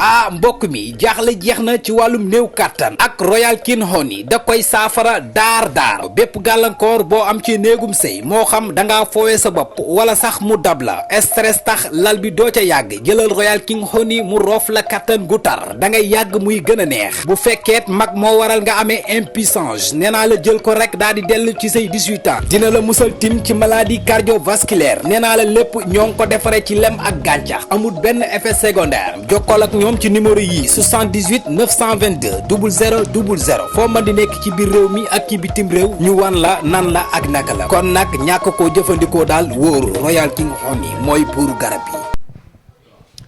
mbokk mi jaaxle jeex na ci wàllum néew kàttan ak Royal King Honey da koy saafara daar bépp gàllankoor boo am ci néegum sëy moo xam da ngaa foowee sa bopp wala sax mu dab la stress tax lal bi doo ca yàgg jëlal Royal King Honey mu roof la kàttan gu tar da ngay yàgg muy gën a neex bu fekkeet mag moo waral nga amee impuissance nee naa la jël ko rek daal di dellu ci say 18 ans dina la musal tim ci maladie cardiovasculaire nee naa la lépp ñoo ngi ko defaree ci lem ak gàncax amul benn effet secondaire jokkool ak ñoom ci numéro yii 78 922 00 00 foo mën di nekk ci biir réew mi ak ci bitim réew ñu wan la nan la ak naka la kon nag ñàkk koo jëfandikoo daal wóoru Royal King Honey mooy buuru garab yi.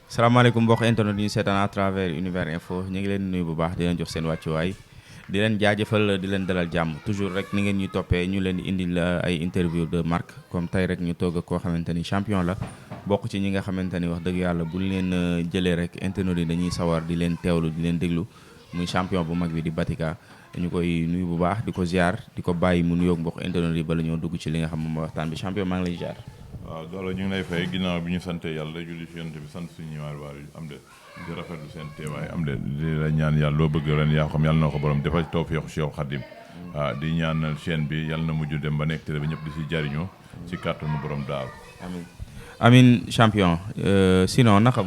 salaamaaleykum mbokk internet yi ñu seetaan à travers Univers Info ñu ngi leen nuyu bu baax di leen jox seen wàccuwaay di leen jaajëfal di leen dalal jàmm toujours rek ni ngeen ñuy toppee ñu leen di indil ay interview de marque comme tey rek ñu toog ak koo xamante ni champion la bokk ci ñi nga xamante ni wax dëgg yàlla bu ñu leen jëlee rek internet yi dañuy sawar di leen teewlu di leen déglu muy champion bu mag bi di Batika ñu koy nuyu bu baax di ko ziar di ko bàyyi mu nuyoog mbokk internet yi bala ñoo dugg ci li nga xam moom mooy waxtaan bi champion maa ngi lay ziar. waaw Gallo ñu ngi lay fay ginnaaw bi ñu sante yàlla julli ci yonent bi sant suñu ñëwaat waar am de di rafetlu seen teewaay am de di la ñaan yàlla loo bëgg ren yaa xam yàlla na ko borom defal tawfiq Cheikh Khadim waaw di ñaanal chaîne bi yàlla na mujj dem ba nekk télé bi ñëpp di si jariñoo ci kàttanu borom daal amin champion sinon naka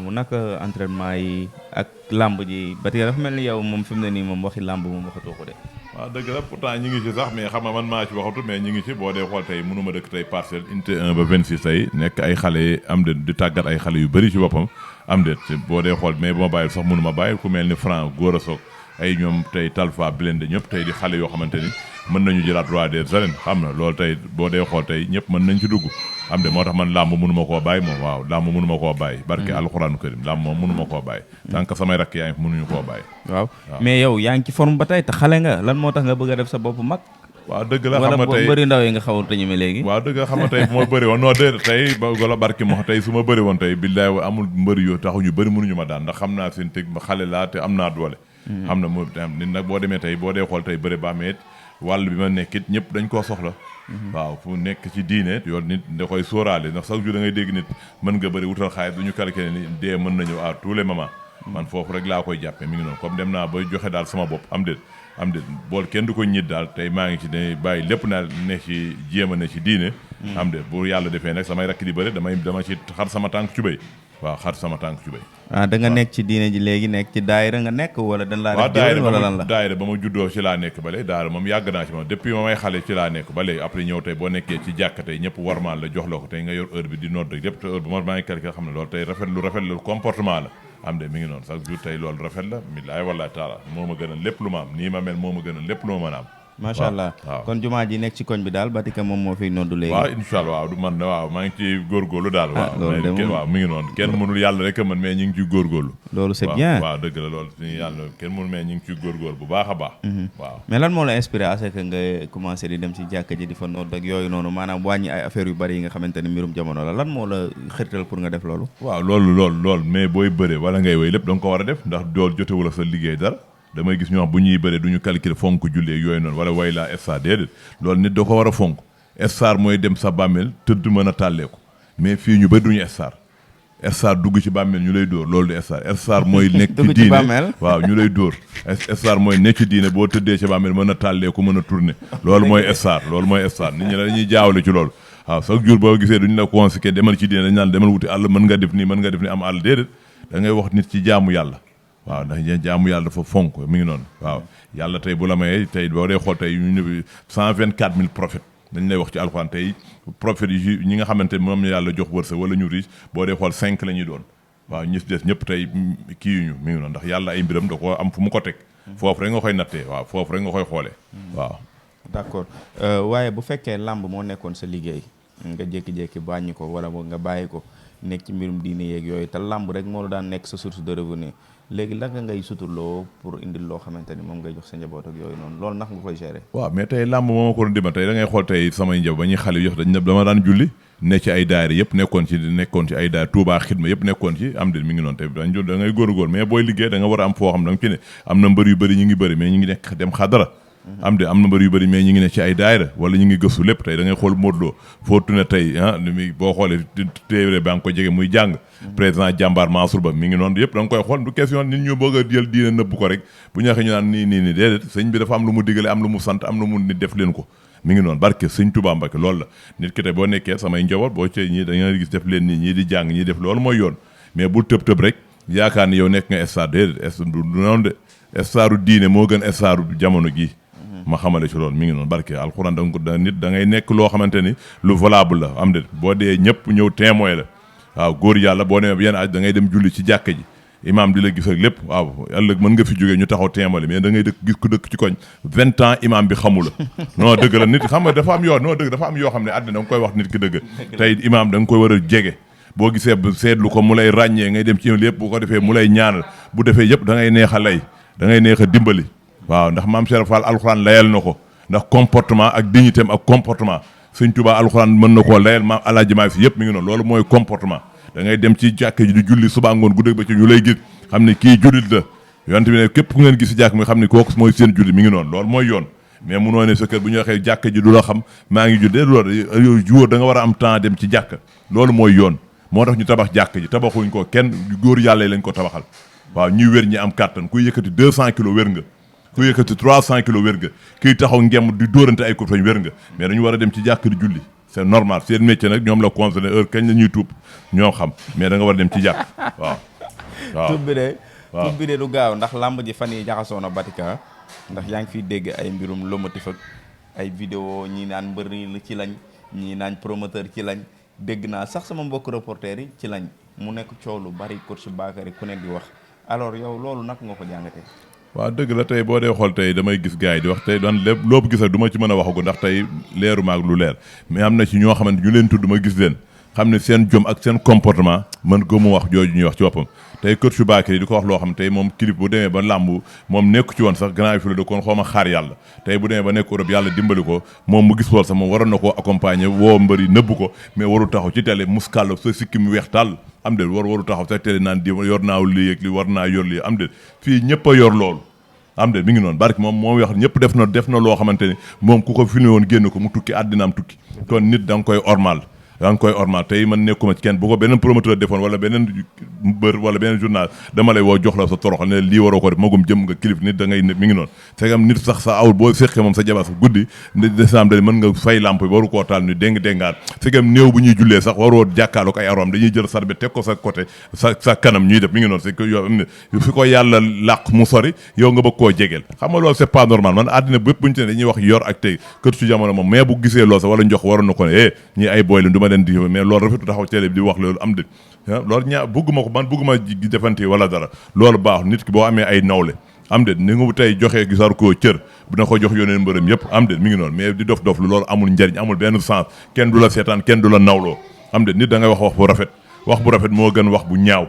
entraînement yi ak lamb ji Batika dafa mel ni yow moom fi mu ne nii moom waxi lamb moom waxatoo ko de. waaw dëgg la pourtant ñi ngi ci sax mais xam nga man maa ci waxatu mais ñi ngi ci boo dee xool tey mënuma dëkk tey parcelle unité 1 ba 26 tey nekk ay xale am de di tàggat ay xale yu bëri ci boppam am de boo dee xool mais bu ma bàyyil sax mënuma bàyyi ku mel ni Franc góor a soog ay ñoom tey Talfa Blende ñëpp tey di xale yoo xamante ni mën nañu jëlaat roi des arènes xam na loolu tey boo dee xool tey ñëpp mën nañ ci dugg am de moo tax man làmb mënuma koo bàyyi moom waaw làmb mënuma koo bàyyi barke alxuraanu karim làmb moom mënuma koo bàyyi tant que samay rakk yaa ngi mënuñu koo bàyyi waaw mais yow yaa ngi ci forme ba tey te xale nga lan moo tax nga bëgg a def sa bopp mag waaw dëgg la xam nga tey bëri ndaw yi nga xaw a ñeme léegi waaw dëgg la xam nga tey bu ma bëri woon non déedéet tey ba golo barki moo tey su ma bëri woon tey billaay amul mbëri yoo taxu ñu bëri mënuñu ma daan ndax xam naa seen teg xale laa te am naa doole xam na mu nit nag boo demee tey boo dee xool tey bëri ba meet wàll bi ma nekkit ñëpp dañ koo soxla waaw fu nekk ci diine yoon nit da koy sóoraale ndax chaque jour da ngay dégg nit mën nga bëri wutal xaalis du ñu calculer ni dee mën na ñëw à tous les moments man foofu rek laa koy jàppee mi ngi noonu comme dem naa ba joxe daal sama bopp am déet bool kenn du ko ñit daal tey maa ngi ci ne bàyyi lépp naa ne ci jéem a ne ci diine am déet bu yàlla defee nag samay rakk di bëri dama ci xar sama tànk cubéy waaw xar sama tànk cubéy da nga nekk ci diine ji léegi nekk ci daayira nga nekk wala dañ laa def wala lan la daayira ba ma juddoo ci laa nekk ba léegi daayira moom yàgg naa ci moom depuis ma may xale ci laa nekk ba léegi après ñëw tey boo nekkee ci jàkka tey ñëpp warmaal la jox la ko tey nga yor heure bi di nodd rek lépp te heure bu maa ngi calculé xam ne loolu tey rafetlu comportement la am de mi ngi noonu chaque jour tey loolu rafet la billaay wallaay taala moo ma gënal lépp lu ma am nii ma mel moo ma gënal lépp lu ma mën a am macha allah kon jumaa ji nekk ci koñ bi daal Batika moom moo fiy noddu léegi waaw incha allah waaw du man waaw maa ngi ci góorgóorlu daal waaw mi ngi noonu kenn mënul yàlla rek man mais ñu ngi ciy góorgóorlu loolu c'est bien waaw dëgg la loolu yàlla kenn mënul mais ñu ngi ciy góorgóorlu bu baax a baax waaw mais lan moo la inspiré à ce que nga commencé di dem ci jàkka ji di fa nodd ak yooyu noonu maanaam wàññi ay affaires yu bari yi nga xamante ne mbirum jamono la lan moo la xërtal pour nga def loolu waaw loolu mais booy bëre wala ngay woy lépp da nga ko war a def ndax dool jotewul ak sa liggéey dara damay gis ñoo xam bu ñuy bëree du ñu calculer fonk jullee yooyu noonu wala way laa star déedéet loolu nit da ko war a fonk star mooy dem sa bàmmeel tëdd mën a tàlleeku mais fii ñu bëri duñu star dugg ci bàmmeel ñu lay dóor loolu du star mooy nekk ci diine waaw ñu lay dóor star mooy nekk ci diine boo tëddee ci bàmmeel mën a tàlleeku mën a tourner loolu mooy star nit ñi dañuy jaawale ci loolu waaw chaque jour boo gisee duñu la consiqué demal ci diine dañ naan demal wuti àll mën nga def ni am àll déedéet da ngay wax nit ci jaamu yàlla waaw ndax jaamu yàlla dafa fonk mi ngi noonu waaw yàlla tey bu la mayee tey boo dee xool tey ñu 124 000 prophètes dañ lay wax ci alxuraan tey prophètes yi ñi nga xamante moom yàlla jox wërsëg wala ñu riche boo dee xool 5 la ñuy doon waaw ñi des ñëpp tey kii yu ñu mi ngi noonu ndax yàlla ay mbiram da ko am fu mu ko teg foofu rek nga koy nattee waaw foofu rek nga koy xoolee waaw d'accord waaye bu fekkee làmb moo nekkoon sa liggéey nga jékki-jékki bàññi ko wala nga bàyyi ko nekk ci mbirum diine yeeg yooyu te làmb rek moo la daan nekk sa source de revenu léegi lan ngay suturloo pour indil loo xamante ni moom ngay jox sa njaboot ak yooyu noonu loolu nax nga koy gérer waaw mais tey làmb moo ma ko doon dima tey da ngay xool tey samay njaboot ba ñuy xale yox dañ dama daan julli ne ci ay daayira yëpp nekkoon ci ay daayira Touba xidma yëpp nekkoon ci am de mi ngi noonu tey da ngay góorgóor mais booy liggéey da nga war a am foo xam da nga ci ne am na mbër yu bëri ñu ngi bëri mais ñu ngi nekk dem xadara am de am na mbër yu bëri mais ñu ngi ne ci ay daayira wala ñu ngi gëstu lépp tey da ngay xool Modou Lo foo tune tey li muy boo xoolee téere ba nga ko jege muy jàng président jàmbaar Mansour Ba mi ngi noonu yëpp da nga koy xool du question nit ñu bëgg a jël diine nëbb ko rek bu ñu waxee ñu naan nii déedéet sëñ bi dafa am lu mu digale am lu mu sant am lu mu nit def leen ko mi ngi noonu barke sëñ Touba Mbacke loolu la nit ki tey boo nekkee samay njaboot boo cee ñii da nga gis def leen nii ñii di jàng ñii def loolu mooy yoon mais bul tëb rek yaakaar ni yow nekk nga star déedéet du noonu de staru diine moo gën staru jamono gii ma xamale ci loolu mi ngi noonu barke alxuraan da nit da ngay nekk loo xamante ni lu valable la am de boo dee ñëpp ñëw témoin la waaw góor yàlla boo demee yenn aj da ngay dem julli ci jàkka ji imam di la gis ak lépp waaw ëllëg mën nga fi jógee ñu taxaw témoin mais da ngay gis ku dëkk ci koñ 20 ans imam bi xamu la non dëgg la nit xam nga dafa am yoo non dëgg dafa am yoo xam ne àddina da nga koy wax nit ki dëgg tey imam da nga koy war a jege boo gisee seetlu ko mu lay ràññee ngay dem ci lépp bu ko defee mu lay ñaanal bu defee yëpp da ngay neex a lay da ngay neex a dimbali waaw ndax maam Cheikh Fall alxuraan layal na ko ndax comportement ak dignité am ak comportement Sëñ Tuubaa alxuraan mën na koo layal maam Alaaji Maalik Si yëpp mi ngi noonu loolu mooy comportement da ngay dem ci jàkk ji di julli suba ngoon guddeeg ba ci ñu lay gis xam ne kii jullit la yonent bi ne képp ku ngeen gis si jàkk mi xam ne kooku mooy seen julli mi ngi noonu loolu mooy yoon mais munoo ne sa kër bu ñu waxee jàkk ji du la xam maa ngi juddee loolu jour da nga war a am temps dem ci jàkk loolu mooy yoon moo tax ñu tabax jàkk ji tabaxuñ ko kenn góor yàlla yi lañ ko tabaxal waaw ñuy wér ñi am kàttan kuy yëkkati 200 kilos wér nga ku yëkkati 300 kilos wér nga kiy taxaw ngem di dóorante ay kurfañ wér nga mais dañu war a dem ci jàkk di julli c'est normal seen métier nag ñoom la concerné heure kañ la ñuy tuub ñoo xam mais da nga war a dem ci jàkk waaw tuub bi de du gaaw ndax làmb ji fan yi jaxasoo na Batika ndax yaa ngi fiy dégg ay mbirum lomotif ak ay vidéo ñii naan mbër yi ci lañ ñii naan promoteur ci lañ dégg naa sax sama mbokk reporter yi ci lañ mu nekk coow lu bari coach Bakary ku ne di wax alors yow loolu nag nga ko jàngatee. waaw dëgg la tey boo dee xool tey damay gis gars yi di wax tey daan lépp loo gis rek du ma ci mën a waxagu ndax tey leeru maag lu leer mais am na ci ñoo xamante ñu leen tudd ma gis leen xam ne seen jom ak seen comportement mën gëmu wax jooju ñuy wax ci boppam tey coach Bakary di ko wax loo xam tey moom kilif bu demee ba làmb moom nekku ci woon sax grand filo de kon xaw ma xaar yàlla tey bu demee ba nekk Europe yàlla dimbali ko moom mu gis lool sax moom waroon na koo accompagner woo mbëri nëbb ko mais waru taxaw ci télé muskàllo sa sikki mu weex tàll am de waru taxaw sa télé naan di yor naa lii ak li war naa yor lii am de fii ñëpp a yor loolu am de mi ngi noonu barke moom wax ñëpp def na loo xamante ni moom ku ko filmé woon génn ko mu tukki àddinaam tukki kon nit da nga koy ormal da nga koy ormal tey man nekkuma ci kenn bu ko beneen promoteur defoon wala beneen bër wala beneen journal dama lay woo jox la sa toroxal ne lii waroo ko def magum jëm nga kilif nit da ngay mi ngi noonu segam nit sax sa awul boo séqee moom sa jabar sax guddi décembre mën nga fay lamp waru koo taal ni déngaat segam néew bu ñuy jullee sax waroo jàkkaarloo ko ay arom dañuy jël sarbe teg ko sa côté sa kanam ñuy def mi ngi noonu c'est que yow am na fi ko yàlla làq mu sori yow nga bëgg koo jegeel xam nga loolu c'est pas normal man àddina bépp bu ñu te ne dañuy wax yor ak tey kër su jamono moom mais bu gisee loolu sax wala njox waroon na ko ne ñi ay boy leen du ma leen di mais loolu rafetu taxaw télé bi di wax loolu am de loolu bugguma ko man bugguma defante wala dara loolu baax nit ki boo amee ay nawle am de ni nga tey joxee gisar koo cër dina ko jox yoneen mbërëm yëpp am de mi ngi noonu mais di dof lu loolu amul njariñ amul benn sens kenn du la seetaan kenn du la nawloo am de nit da ngay wax bu rafet wax bu rafet moo gën wax bu ñaaw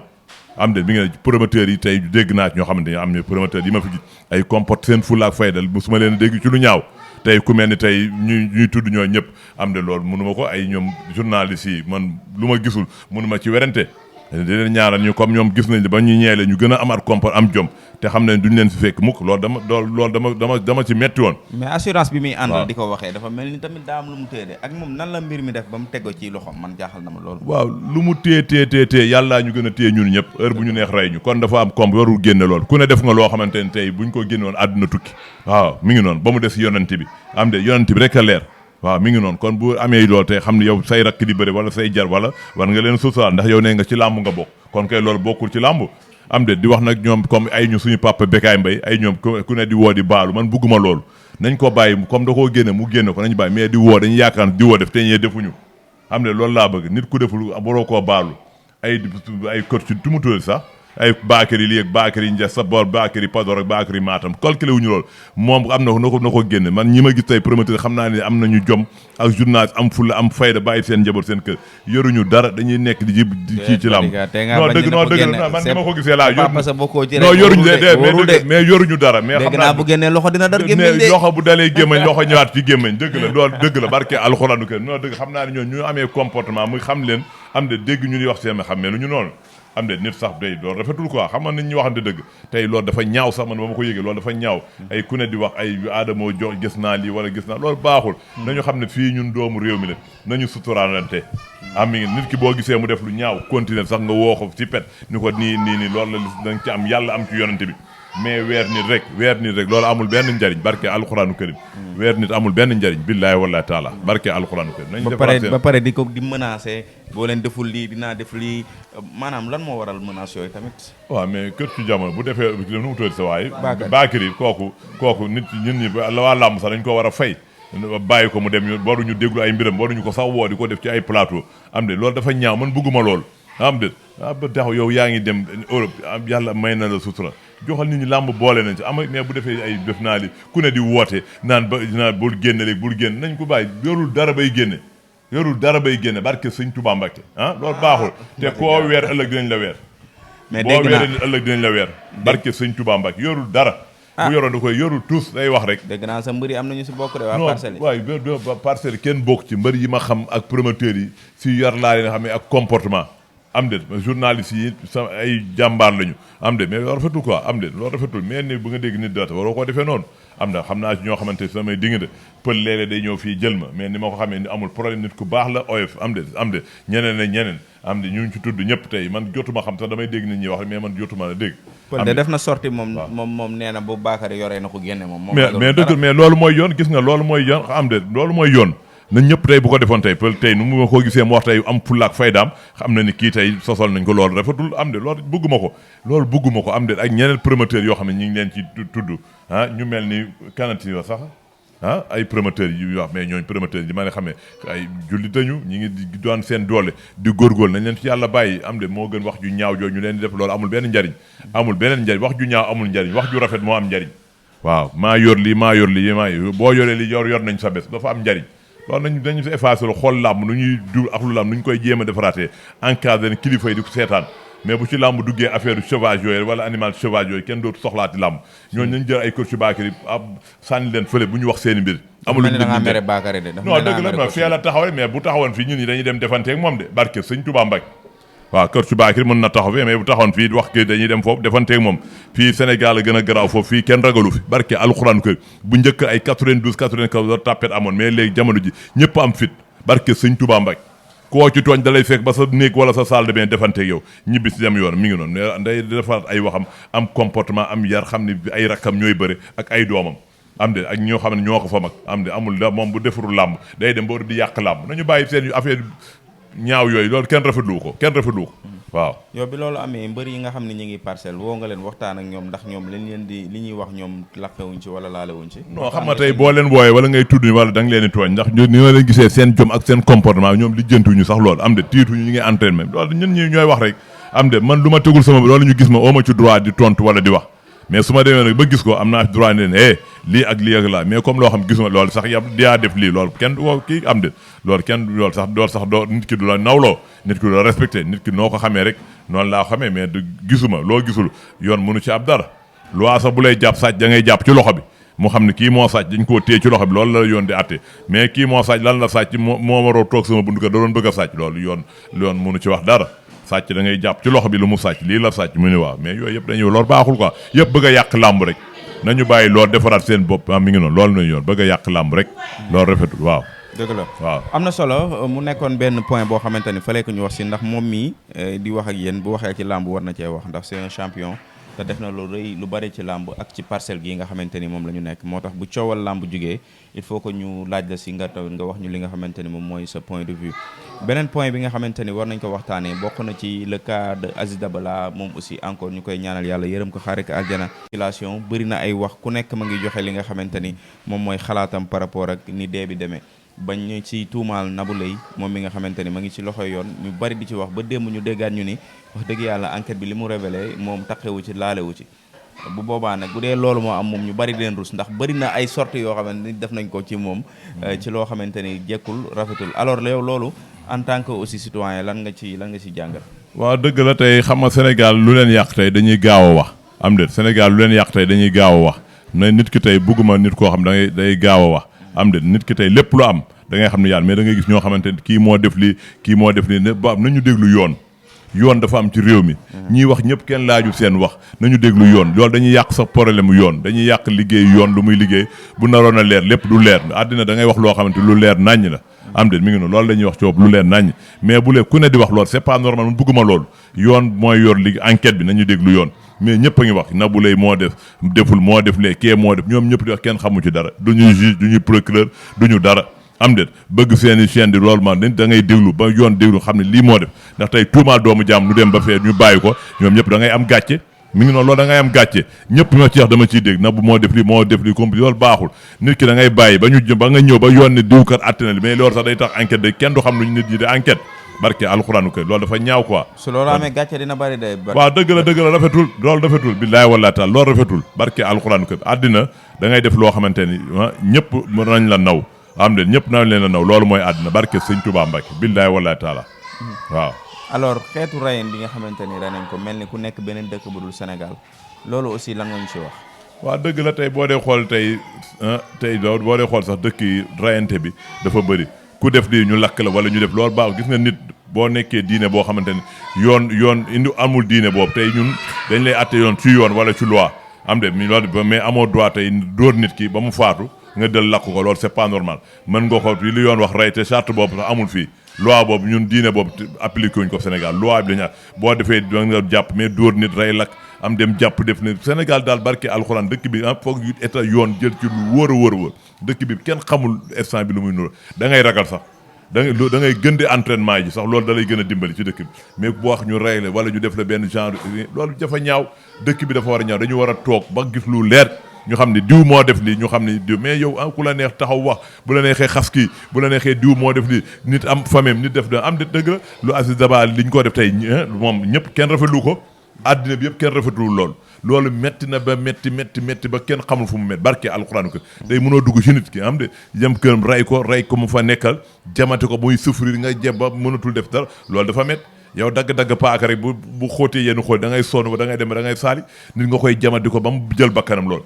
am de mi ngi ne promoteurs yi tey dégg naa ci ñoo xamante ne am ne promoteurs yi ma fi gis ay comporte seen fulla ak fayda musuma leen dégg ci lu ñaaw tey ku mel ni tey ñuy tudd ñoo ñëpp am de loolu mënuma ko ay ñoom journalistes yi man lu ma gisul mënuma ci werante di leen ñaaral ñu comme ñoom gis nañ ba ñu ñeele ñu gën a amaat comport am jom te xam ne duñ leen fi fekk mukk loolu dama ci metti woon mais assurance bi muy àndal di ko waxee dafa mel ni tamit daa am lu mu téye de ak moom nan la mbir mi def ba mu tego ci loxoom man jaaxal na ma loolu waaw lu mu téye yàllaa ñu gën a téye ñun ñëpp heure bu ñu neex rey ñu kon dafa am comme warul génne loolu ku ne def nga loo xamante ne tey buñ ko génne woon àdduna tukki waaw mi ngi noonu ba mu des yonent bi am de yonent bi rek a leer waaw mi ngi noonu kon bu amee loolu tey xam ne yow say rakk di bëri wala say jar wala war nga leen suturaal ndax yow nee nga ci làmb nga bokk kon kay loolu bokkul ci làmb am de di wax nag ñoom comme ay ñu suñu papa Bécaye Mbaye ay ñoom ku ne di woo di baalu man bugguma loolu nañ ko bàyyi comme da koo génne mu génne ko nañ bàyyi mais di woo dañuy yaakaar di woo def te ñee defuñu am de loolu laa bëgg nit ku deful waroo koo baalu ay coach tu mu tuddee sax ay Bakary lii ak Bakary Ndiaye sa boor Bakary Podor ak Bakary Matam calculé wuñu loolu moom am na ko génne man ñi ma gis tey promoteur xam naa ne am nañu jom ak journaliste am fulla am fayda bàyyi seen njaboot seen kër yoruñu dara dañuy nekk di ci lamb non dëgg man ni ma ko gisee laa non yoruñu de mais yoruñu dara mais xam naa bu génnee loxo dina dar gémmiñ de loxo bu dalee gémmiñ loxo ñëwaat ci gémmiñ dëgg la loolu dëgg la barke alxuraanu kër non dëgg xam naa ne ñoom ñu amee comportement muy xam leen am de dégg ñu di wax seen xam mais lu ñu noonu am de nit sax day loolu rafetul quoi xam nga nit ñi waxante dëgg tey loolu dafa ñaaw sax man ba ma ko yëgee loolu dafa ñaaw ay ku ne di wax ay aadamoo jox gis naa lii wala gis naa loolu baaxul nañu xam ne fii ñun doomu réew mi la nañu suturaalante am mi ngi nit ki boo gisee mu def lu ñaaw continuer sax nga woo ko ci pet ni ko nii loolu la danga ci am yàlla am ci yonante bi mais weer nit rek loolu amul benn njariñ barke alxuraanu karim weer nit amul benn njariñ billaahi wallaahi taala barke alxuraanu karim ba pare di ko di menacer boo leen deful lii dinaa def lii maanaam lan moo waral menace yooyu tamit waaw mais kër ci jamono bu defee nu mu tëdd sa waay Bakary kooku nit ñun ñi la waa làmb sax dañ ko war a fay bàyyi ko mu dem ñu waruñu déglu ay mbiram waruñu ko sax woo di ko def ci ay plateau am de loolu dafa ñaaw man bëgguma loolu am de ba tax yow yaa ngi dem Europe yàlla may na la sutura joxal nit ñi làmb boole nañ ci ama mais bu defee ay def naa li ku ne di woote naan bul génne léegi bul génne nañ ko bàyyi yorul dara bay génne barke sëñ Touba Mbacke loolu baaxul te koo weer ëllëg dinañ la weer mais boo weeree ëllëg dinañ la weer barke sëñ Touba Mbacke yorul dara bu yoroon da koy yorul tous day wax rek dégg naa sa mbër yi am nañu si bokk de waa parcelle yi waaye parcelle kenn bokk ci mbër yi ma xam ak promoteurs yi si yar laa leen xam ne ak comportement am de journalistes yi sa ay jàmbaar lañu am de mais loolu rafetul quoi am de loolu rafetul mais ni bu nga dégg nit data waroo koo defee noonu am na xam naa ci ñoo xamante samay diggante pël léeg-léeg day ñëw fii jël ma mais ni ma ko xamee ni amul problème nit ku baax la oyof am de ñeneen am de ñu ci tudd ñëpp tey man jotuma xam sax damay dégg nit ñi wax mais man jotuma la dégg pël de def na sorti moom nee na bu Bakary yoree na ko génne moom mais dëgg mais loolu mooy yoon gis nga loolu mooy yoon am de loolu mooy yoon na ñëpp tey bu ko defoon tey pël tey nu mu ma ko gisee mu wax tey am fullaak faydaam xam na ni kii tey sosol nañ ko loolu rafetul am de loolu bëgguma ko am de ak ñeneen promoteurs yoo xam ne ñu ngi leen ci tudd ñu mel ni kanati la sax ay promoteurs yu wax mais ñooñ promoteurs yi ma ne xamee ay jullitañu ñi ngi doon seen doole di góorgóorl nañ leen ci yàlla bàyyi am de moo gën wax ju ñaaw jooju ñu leen di def loolu amul benn njariñ wax ju ñaaw amul njariñ wax ju rafet moo am njariñ waaw maa yor lii boo yoree li yor nañ sa bés dafa am njariñ loolu dañu si effacé lu xool làmb nu ñuy du ak lu làmb nu ñu koy jéem a defaraatee encadré kilifa yi di ko seetaan mais bu ci làmb duggee affaire cheval yooyu wala animal cheval yooyu kenn dootu soxlaati làmb ñooñu nañ jël ay coach ci Bakary sànni leen fële bu ñu wax seen i mbir amul da ngaa mere Bakary de non dëgg la ma fii la taxaw mais bu taxawoon fii ñun ñi dañuy dem defanteeg moom de barke sëñ Touba Mbacke waaw kër su Bakary mën na taxaw fii mais bu taxawoon fii wax que dañuy dem foofu defanteeg moom fii Sénégal a gën a garaaw foofu fii kenn ragalu fi barke alxuraan kër bu njëkk ay 92 94 tapet amoon mais léegi jamono ji ñëpp am fit barke sëñ Touba Mbacke koo ci tooñ da lay fekk ba sa néeg wala sa salle de bain defanteeg yow ñibbi si dem yoon mi ngi noonu mais day defaraat ay waxam am comportement am yar xam ne ay rakkam ñooy bëre ak ay doomam am de ak ñoo xam ne ñoo ko fa mag am de amul da moom bu defarul làmb day dem ba di yàq làmb nañu bàyyi seen affaire ñaaw yooyu loolu kenn rafetlu ko waaw yow bi loolu amee mbër yi nga xam ne ñu ngi parcelle woo nga leen waxtaan ak ñoom ndax ñoom li ñuy wax ñoom laqewuñ ci wala laalewuñ ci non xam nga tey boo leen wooyee wala ngay tudd wala da nga leen di tooñ ndax ni ma leen gisee seen jom ak seen comportement ñoom lijjantuñu sax loolu am de tiituñu ñu ngi entraînement loolu ñun ñi ñooy wax rek am de man lu ma tegul sama loolu ñu gis ma oo ma ci droit di tontu wala di wax mais su ma demee nag ba gis ko am naa droit ne leen lii ak lii ak laa mais comme loo xam gisuma loolu sax yaa def lii loolu kenn woo kii am de loolu sax doo nit ki du la nawloo nit ki du la respecté nit ki noo ko xamee rek noonu laa xamee mais du gisuma loo gisul yoon mënu ci ab dara loi sax bu lay jàpp sàcc da ngay jàpp ci loxo bi mu xam ne kii moo sàcc dañ koo téye ci loxo bi loolu la yoon di atte mais kii moo sàcc lan la sàcc moo waroo toog sama buntu kër da doon bëgg a sàcc loolu yoon mënu ci wax dara sàcc da ngay jàpp ci loxo bi lu mu sàcc lii la sàcc mu ne waaw mais yooyu yëpp dañuy loolu baaxul quoi yëpp bëgg a yàq làmb rek nañu bàyyi loolu defaraat seen bopp mi ngi noonu loolu nañu yoon bëgg a yàq làmb rek loolu rafetul waaw dëgg la waaw am na solo mu nekkoon benn point boo xamante ni fallait que ñu wax si ndax moom mii di wax ak yéen bu waxee ci làmb war na cee wax ndax c'est un champion te def na lu rëy lu bari ci làmb ak ci parcelle gi nga xamante ni moom la ñu nekk moo tax bu coowal làmb jugee il faut que ñu laaj la si nga taw nga wax ñu li nga xamante ni moom mooy sa point de vue beneen point bi nga xamante ni war nañ ko waxtaanee bokk na ci le cas de Aziz Dabala moom aussi encore ñu koy ñaanal yàlla yërëm ko xaare ko aljana population bëri na ay wax ku nekk ma ngi joxe li nga xamante ni moom mooy xalaatam par rapport ak ni dee bi demee bañ ñu ci tuumaal Nabou Leye moom mi nga xamante ni ma ngi ci loxoy yoon ñu bari di ci wax ba démb ñu déggaat ñu ni wax dëgg yàlla enquête bi li mu révélé moom taqewu ci laalewu ci bu boobaa nag bu dee loolu moo am moom ñu bari leen rus ndax bari na ay sorties yoo xamante ni def nañ ko ci moom ci loo xamante ni jekkul rafetul alors yow loolu en tant que aussi citoyen lan nga ci jàngal. waaw dëgg la tey xam nga Sénégal lu leen yàq tey dañuy gaaw a wax am déet Sénégal lu leen yàq tey dañuy gaaw a wax na nit ki tey bugguma nit koo xam day gaaw a wax am déet nit ki tey lépp lu am da ngay xam ne yàlla mais da ngay gis ñoo xamante ni kii moo def lii kii moo def lii ba nañu déglu yoon yoon dafa am ci réew mi ñiy wax ñëpp kenn laaju seen wax nañu déglu yoon loolu dañuy yàq sax problème yoon dañuy yàq liggéey yoon lu muy liggéey bu naroon a leer lépp du leer àddina da ngay wax loo xamante lu leer naññ la am de mi ngi noonu loolu la ñuy wax coob lu leer naññ mais bu lee ku ne di wax loolu c'est pas normal man bëgguma loolu yoon mooy yor liggéey enquête bi nañu déglu yoon mais ñëpp a ngi wax Nabou Leye moo def deful moo def lee kee moo def ñoom ñëpp di wax kenn xamu ci dara du ñuy juge du ñuy procureur du ñu dara am déet bëgg seeni chaîne di loolu man da ngay déglu ba yoon déglu xam ne lii moo def ndax tey tuumaal doomu jàmm lu dem ba fee ñu bàyyi ko ñoom ñëpp da ngay am gàcce mi ngi noonu loolu da ngay am gàcce ñëpp ñoo ci wax dama ciy dégg Nabou moo def lii comme loolu baaxul nit ki da ngay bàyyi ba nga ñëw ba yoon ne diwkat àtte na li mais loolu sax day tax enquête day kenn du xam lu nit ñi di enquête barke alxuraanu kay loolu dafa ñaaw quoi su loolu amee gàcce dina bari day waaw dëgg la rafetul loolu rafetul billaay wallaay taala loolu rafetul barke alxuraanu kay àddina da ngay def loo xamante ni ñëpp nañ la naw am de ñëpp nañ leen la naw loolu mooy àddina barke sëñ Touba Mbacke billaay wallaay taala waaw alors xeetu rayen bi nga xamante ni renañ ko mel ni ku nekk beneen dëkk bu dul Sénégal loolu aussi lan nga ñu ci wax waaw dëgg la tey boo dee xool tey boo dee xool sax dëkk yi rayante bi dafa bëri ku def lii ñu lakk la wala ñu def loolu baax gis nga nit boo nekkee diine boo xamante ni yoon indi amul diine boobu tey ñun dañ lay atte yoon ci yoon wala ci loi am de mi loolu mais amoo droit tey dóor nit ki ba mu faatu nga del lakk ko loolu c'est pas normal mën nga ko li yoon wax rey te charte boobu sax amul fii loi boobu ñun diine boobu appliqué wuñ ko Sénégal loi bi dañu boo defee da nga jàpp mais dóor nit rey lakk am dem jàpp def ne Sénégal daal barke alxuraan dëkk bi foog état yoon jël ci lu wóor a wóor dëkk bi kenn xamul instant bi lu muy nuru da ngay ragal sax da ngay gën di entraînement yi sax loolu da lay gën a dimbali ci dëkk bi mais bu wax ñu rey la wala ñu def la benn genre loolu dafa ñaaw dëkk bi dafa war a ñaaw dañu war a toog ba gis lu leer ñu xam ne diw moo def lii ñu xam ne diw mais yow ku la neex taxaw wax bu la neexee xas kii bu la neexee diw moo def lii nit am famille nit def da am de dëgg la lu Aziz Dabala li ñu ko def tey moom ñëpp kenn rafetlu ko àddina bi yëpp kenn rafetlu loolu metti na ba metti ba kenn xamul fu mu met barke alxuraan ko day mënoo dugg ci nit ki am de jëm këram rey ko mu fa nekkal jamate ko muy souffrir nga jeb ba mënatul def dara loolu dafa met yow dagg paaka rek bu xóotee yenn xóot da ngay sonn ba da ngay dem da ngay saali nit nga koy jamati ko ba mu jël bakkanam lool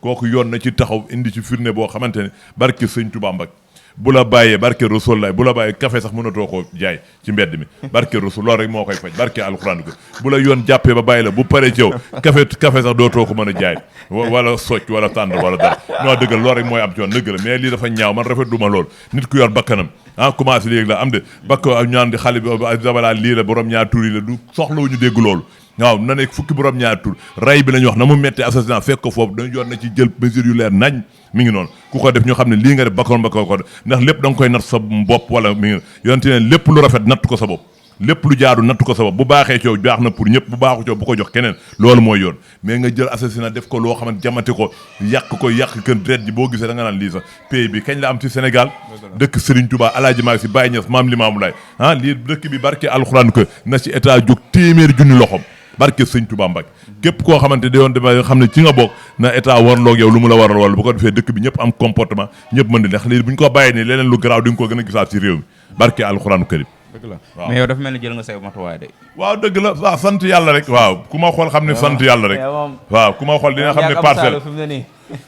kooku yoon na ci taxaw indi ci firnde boo xamante ne barke sëñ Tuubaa Mbàkke bu la bàyyee barke Rasul laay bu la bàyyee café sax mënatoo ko jaay ci mbedd mi barke Rasul loolu rek moo koy faj barke alxuraan ko bu la yoon jàppee ba bàyyi la bu paree ci yow café sax dootoo ko mën a jaay wala socc wala tànd wala dara non dëgg la loolu rek mooy am ci yoon dëgg la mais lii dafa ñaaw man rafet duma lool nit ku yor bakkanam commencé léegi la am de bakka ñaan di xale bi Dabala lii la borom ñaar tur yi la du soxlawuñu dégg loolu waaw na nekk fukki borom ñaar tur ray bi la ñu wax na mu metti assassinat fekk ko foofu dañu yor na ci jël mesure yu leer nañ mi ngi noonu ku ko def ñu xam ne lii nga def bakkoon ko ndax lépp da nga koy natt sa bopp wala mi ngi yonte ne lépp lu rafet natt ko sa bopp lépp lu jaadu natt ko sa bopp bu baaxee coow baax na pour ñëpp bu baaxu coow bu ko jox keneen loolu mooy yoon mais nga jël assassinat def ko loo xamante jamate ko yàq kën dret ji boo gisee da nga naan lii sax pays bi kañ la am ci Sénégal dëkk Serigne Touba Alaaji Maalik Si Baye Ñas Maam Limaamu Laay lii dëkk bi barke alxuraan ko na ci état jóg téeméer junni loxom barke sëñ Touba Mbacke képp koo xamante da yoon dama xam ne ci nga bokk na état warloog yow lu mu la waral wala bu ko defee dëkk bi ñëpp am comportement ñëpp mën di neex lii bu ñu ko bàyyee nii leneen lu garaaw di nga ko gën a gisaat ci réew mi barke alxuraanu karim dëgg la waaw mais yow dafa mel ni jël nga say matuwaay de waaw dëgg la waaw sant yàlla rek waaw ku ma xool xam ne sant yàlla rek waaw ku ma xool dina xam ne parcelle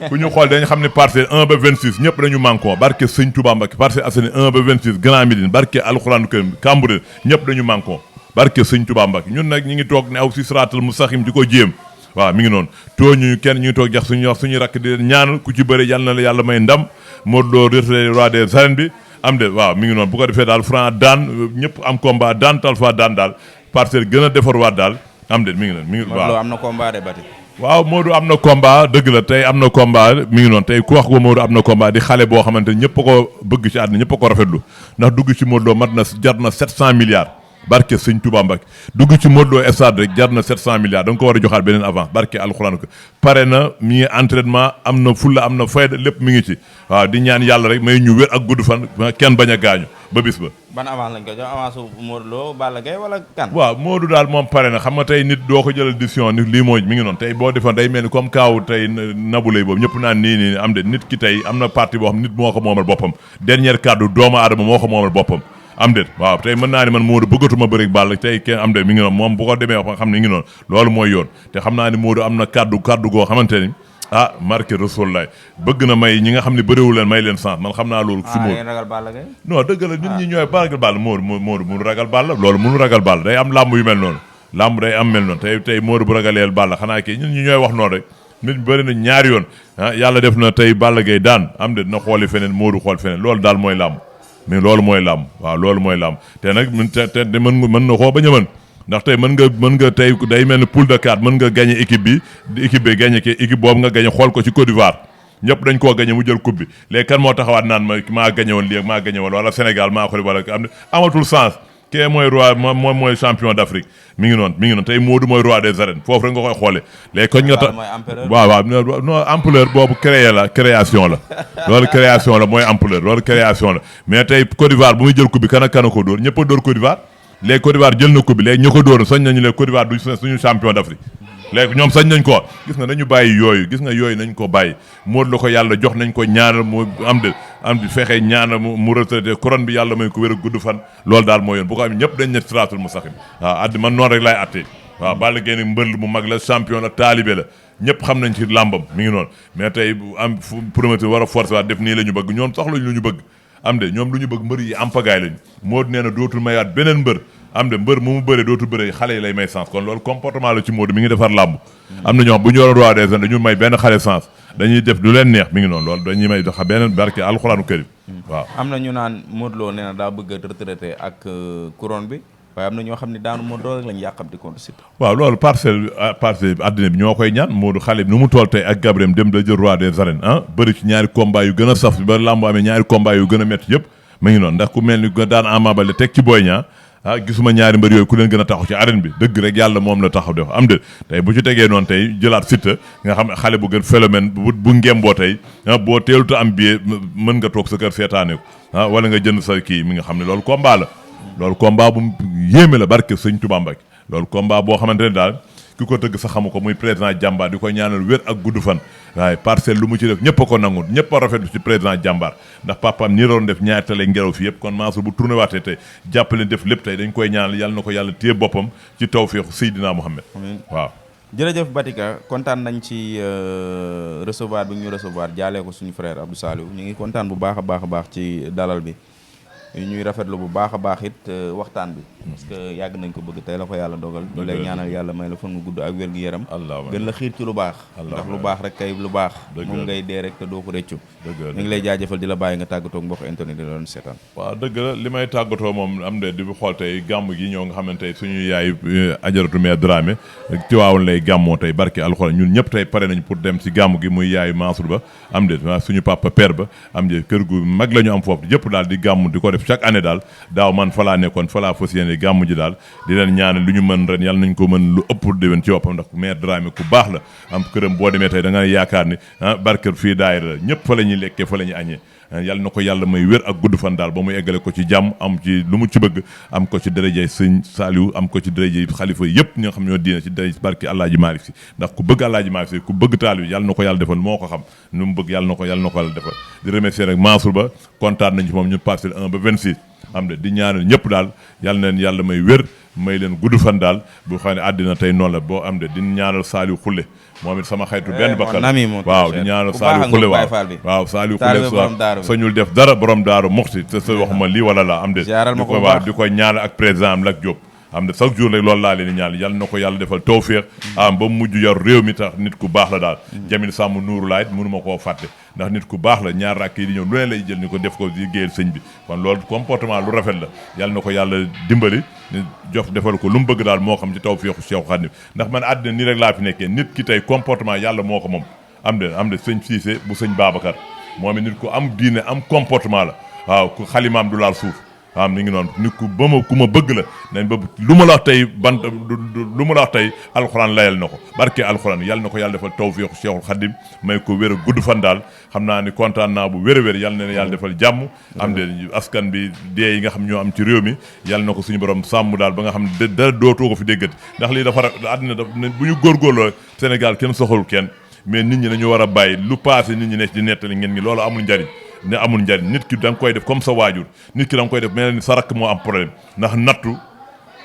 ku ñu xool dañu xam ne parcelle 1 ba 26 ñëpp dañu manqué barke sëñ Touba Mbacke Parcelles Assainies 1 ba 26 Grand Médine barke alxuraanu karim Cambérène ñëpp dañu manqué barke sëñ Touba Mbacke ñun nag ñi ngi toog ne aw si siraatal mustaqiim di ko jéem waaw mi ngi noonu tooñuñu kenn ñu ngi toog jax suñu rakk di leen ñaanal ku ci bëri yàlla na la yàlla may ndam Modou Lo retraité roi des arènes bi am de waaw mi ngi noonu bu ko defee daal Franc daan ñëpp am combat daan Talfa daan daal Parcelles gën a defarwaat daal am de mi ngi noonu mi ngi waaw am na combat de bati waaw Modou am na combat dëgg la tey am na combat mi ngi noonu tey ku wax ko Modou am na combat di xale boo xamante ne ñëpp a ko bëgg ci àdduna ñëpp a ko rafetlu ndax dugg ci Modou Lo mat na jar na 700 milliards barke sëñ Touba Mbacke dugg ci Modou Lo stade rek jar na 700 milliards da nga ko war a joxaat beneen avance barke alxuraan ko pare na mi ngi entraînement am na fulla am na fayda lépp mi ngi ci waaw di ñaan yàlla rek may ñu wér ak gudd fan kenn bañ a gaañu ba bis ba. ban avance lañ ko jox avance su Modou Lo Balla Gaye wala kan. waaw Modou daal moom pare na xam nga tey nit doo ko jëlal décision ni lii mooy mi ngi noonu tey boo defoon day mel ni comme kaaw tey Nabou Leye boobu ñëpp naan nii am de nit ki tey am na parti boo xam nit moo ko moomal boppam dernière kàddu doomu aadama moo ko moomal boppam. am déet waaw tey mën naa ni man Modou bëggatuma bëri Balla tey kenn am déet mi ngi noonu moom bu ko demee wax xam ne ngi noonu loolu mooy yoon te xam naa ni Modou am na kaddu goo xamante ni ah marqué Rasulullah bëgg na may ñi nga xam ne bëriwul leen may leen sens man xam naa loolu. si Modou ragal Balla Gaye non dëgg la nit ñi ñooy ragal Balla Modou mënu ragal Balla loolu mënu ragal Balla day am làmb yu mel noonu làmb day am mel noonu tey Modou bu ragaleel Balla xanaa kii ñun ñi ñooy wax noonu rek nit ñi bëri na ñaari yoon yàlla def na tey Balla Gaye daan am de na xooli feneen Modou xool feneen loolu daal mooy làmb mais loolu mooy làmb waaw loolu mooy làmb te nag te mën na koo bañ a mën ndax tey mën nga tey day mel ni poule de 4 mën nga gagné équipe bi équipe bi gagné ki équipe boobu nga gagné xool ko ci Côte d'Ivoire ñëpp dañ koo gagné mu jël coupe bi léegi kan moo taxawaat naan maa gagné woon lii ak maa gagné woon wala Sénégal maa ko wala am amatul sens kee mooy roi moom mooy champion d'Afrique mi ngi noonu tey Modou mooy roi des arènes foofu rek nga koy xoole léegi koñ nga tax waaw non ampleur boobu création la loolu création la mooy ampleur loolu création la mais tey Côte d'Ivoire bu muy jël coupe bi kan ko dóor ñëpp a dóor Côte d'Ivoire léegi Côte d'Ivoire jël na coupe bi léegi ñu ko dóor sañ nañu léegi Côte d'Ivoire du suñu champion d'Afrique léegi ñoom sañ nañ ko gis nga nañu bàyyi yooyu gis nga yooyu nañ ko bàyyi Modou la ko yàlla jox nañ ko ñaanal mu am di fexe ñaanal mu retraité couronne bi yàlla may ko wér a gudd fan loolu daal mooy yoon bu ko am ñëpp dañ ne siraatul mustaqim waaw addi man noonu rek laay attee waaw Balla Gaye nag mbër mu mag la champion la taalibe la ñëpp xam nañ ci làmbam mi ngi noonu mais tey am promoteur war a forcé waat def nii la ñu bëgg ñoom soxla lu ñu bëgg am de ñoom lu ñu bëgg mbër yi am pagaay lañu Modou nee na dootul mayaat beneen mbër am de mbër mu bëree dootul bëree xale yi lay may sens kon loolu comportement la ci Modou mi ngi defar làmb am na ñoo xam bu ñu yoroon roi des arènes dañu may benn xale sens dañuy def du leen neex mi ngi noonu loolu dañuy may dox benn barke alxuraanu karim waaw am na ñu naan Modou Lo nee na daa bëgg a retraité ak couronne bi waaye am na ñoo xam ne daanu Modou Lo rek lañu yàqamti contre Siteu waaw loolu parcelle addina bi ñoo koy ñaan Modou xale bi nu mu toll tey ak Gabriel dem da jël roi des arènes bëri ci ñaari combat yu gën a saf ba làmb amee ñaari combat yu gën a métti yëpp mi ngi noonu ndax ku mel ni daan Ama Baldé teg ci Boy Niang gisuma ñaari mbër yooyu ku leen gën a taxaw ci arène bi dëgg rek yàlla moom la taxaw def am de tey bu ci tegee noonu tey jëlaat Siteu nga xam ne xale bu gën phénomène bu ngemboo tey boo teeluta am billet mën nga toog sa kër seetaane ko wala nga jënd sa kii mi nga xam ne loolu combat la loolu combat bu yéeme la barke sëñ Touba Mbacké loolu combat boo xamante ne daal ki ko tëgg sa xamu ko muy président Jàmbaar di ko ñaanal wér ak gudd fan waaye parcelle lu mu ci def ñëpp a ko nangu ñëpp a rafetlu ci président Jàmbaar ndax papaam ñi doon def ñaari tale ngelaw fi yëpp kon Mansour bu tourné waatee tey jàppale def lépp tey dañ koy ñaanal yàlla na ko yàlla téye boppam ci tawfeexu Seydina Mouhamed waaw jërëjëf Batika kontaan nañ ci recevoir bi ñu recevoir jaalee ko suñu frère Abdou Saliou ñu ngi kontaan bu baax a baax ci dalal bi ñuy rafetlu bu baax a baax it waxtaan bi parce que yàgg nañ ko bëgg tey la ko yàlla dogal ñu lay ñaanal yàlla may la fan nga gudd ak wér gu yaram gën la xiir ci lu baax ndax lu baax rek kay lu baax moom ngay dee rek te doo ko réccu ñu ngi lay jaajëfal di la bàyyi nga tàggatoo mbokk internet di la doon seetaan waaw dëgg la li may tàggatoo moom am de di xool tey gàmm gi ñoo nga xamante tey suñu yaay ajaratu mee Dramé ci waawoon lay gàmmoo tey barke alxuraan ñun ñëpp tey pare nañ pour dem ci gàmm gi muy yaayu Mansour ba am de suñu papa père ba am de kër gu mag la ñu am foofu yëpp daal di gàmm di ko def chaque année daal daaw man fa laa nekkoon fa laa fas yéene gàmm ji daal di leen ñaanal lu ñu mën ren yàlla nañ ko mën lu ëpp déwén ci woppam ndax maire Dramé ku baax la am këram boo demee tey da nga yaakaar ni barke fii daayira la ñëpp fa la ñuy lekkee fa la ñuy añee yàlla na ko yàlla may wér ak gudd fan daal ba muy eggale ko ci jàmm am ci lu mu ci bëgg am ko ci dërëjey sëñ Saliou am ko ci dërëjey xalifa yëpp ñi nga xam ñoo diine ci dërëj barke Alaaji Maalik Si ndax ku bëgg Alaaji Maalik Si ku bëgg taalibe yàlla na ko yàlla defal moo ko xam nu mu bëgg yàlla na ko yàlla defal di remercier rek Mansour ba kontaan nañ ci moom ñu parcelle 1 ba 26 am de di ñaanal ñëpp daal yàlla na leen yàlla may wér may leen gudd fan daal bu xam ne àddina tey noonu la boo am de di ñaanal Saliou Khoule moom it sama xaytu benn bakkan waaw di ñaanal Saliou Khoule waaw Saliou Khoule sañul def dara borom daaru muxti te sa waxuma lii wala la am de di koy ñaanal ak président am Lat Diop am de chaque jour rek loolu laa leen di ñaan yàlla na ko yàlla defal tawféex am ba mujj yor réew mi tax nit ku baax la daal Jamil Sàmm Nuuru Laay mënuma koo fàtte ndax nit ku baax la ñaar rakk yi di ñëw lu ne lay jël ni ko def ko liggéeyal sëñ bi kon loolu comportement lu rafet la yàlla na ko yàlla dimbali jox defal ko lu mu bëgg daal moo xam ci tawféexu Cheikh Khadim ndax man àddina nii rek laa fi nekkee nit ki tey comportement yàlla moo ko moom am de sëñ Cissé bu sëñ Babacar moom it nit ku am diine am comportement la waaw ku xalimaam du laal suuf waaw mi ngi noonu nit ku ba ma ku ma bëgg la nañ ba lu ma la wax tey lu ma la wax tey alxuraan layal na ko barke alxuraan yàlla na ko yàlla defal tawfiixu Cheikhul Khadim may ko wér a gudd fan daal xam naa ni kontaan naa bu wér a wér yàlla na yàlla defal jàmm am de askan bi dee yi nga xam ñoo am ci réew mi yàlla na ko suñu borom sàmm daal ba nga xam ne dara dootoo ko fi déggati ndax lii dafa àddina daf bu ñu góorgóorloo Sénégal kenn soxalul kenn mais nit ñi dañu war a bàyyi lu passé nit ñi nekk di nettali ngeen ngi loolu amul njariñ ne amul njariñ nit ki da nga koy def comme sa waajur nit ki da nga koy def mel ni sa rakk moo am problème ndax nattu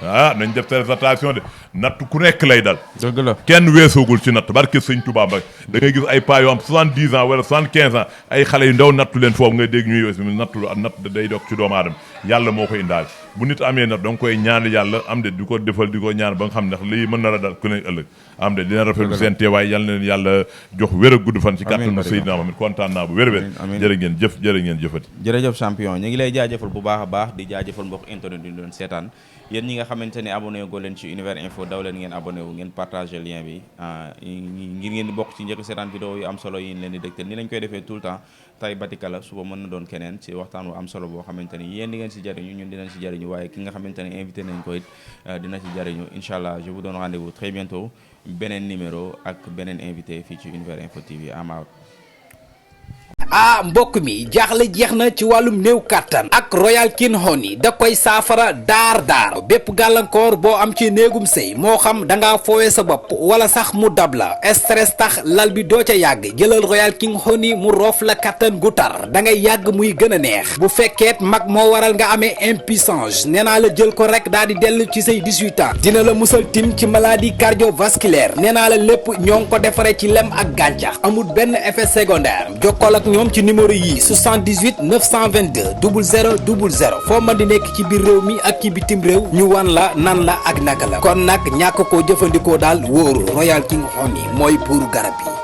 nañ def très attention de natt ku nekk lay dal. dëgg la kenn weesoogul ci natt barke sëñ Touba ba da ngay gis ay paa yoo am 70 ans wala 75 ans ay xale yu ndaw nattu leen foofu ngay dégg ñuy wees natt day dog ci doomu aadama yàlla moo koy indaale bu nit amee natt da nga koy ñaan yàlla am de di ko defal di ko ñaan ba nga xam ne lii mën na la dal ku nekk ëllëg am de dina rafetlu seen teewaay yàlla na leen yàlla jox wér ak gudd fan ci kàttanu Seydina Muhammad kontaan naa bu wér-wér jërë ngeen jëfati jërëjëf champion ñu ngi lay jaajëfal bu baax a baax di jaajëfal mbokk internet yi doon seetaan yéen ñi nga xamante ne abonné go leen ci Univers Info daw leen ngeen abonné wu ngeen partagé lien bi ngir ngeen di bokk ci njëkk seetaan vidéo yu am solo yi leen di dégtal ni lañ koy defee tout le temps tay Batika la suba mën na doon keneen ci waxtaan wu am solo boo xamante ni yéen di ngeen si jariñu ñun dinañ si jariñu waaye ki nga xamante ne invité nañ ko it dina si jariñu incha allah je vous donne rendez-vous très bientôt beneen numéro ak beneen invité fii ci Univers Info TV amaat mbokk mi jaaxle jeex na ci wàllum néew kàttan ak Royal King Honey da koy saafara daar bépp gàllankoor boo am ci néegum sëy moo xam da ngaa foowee sa bopp wala sax mu dab la stress tax lal bi doo ca yàgg jëlal Royal King Honey mu roof la kàttan gu tar da ngay yàgg muy gën a neex bu fekkeet mag moo waral nga amee impuissance nee naa la jël ko rek daa di dellu ci say 18 ans dina la musal tim ci maladie cardiovasculaire nee naa la lépp ñoo ngi ko defaree ci lem ak gàncax amul benn effet secondaire jokkool ak ñoom ci numéro yi 78 922 00 00 foo mën di nekk ci biir réew mi ak ci bitim réew ñu wan la nan la ak naka la kon nag ñàkk koo jëfandikoo daal wóoru Royal King Honey mooy buuru garab yi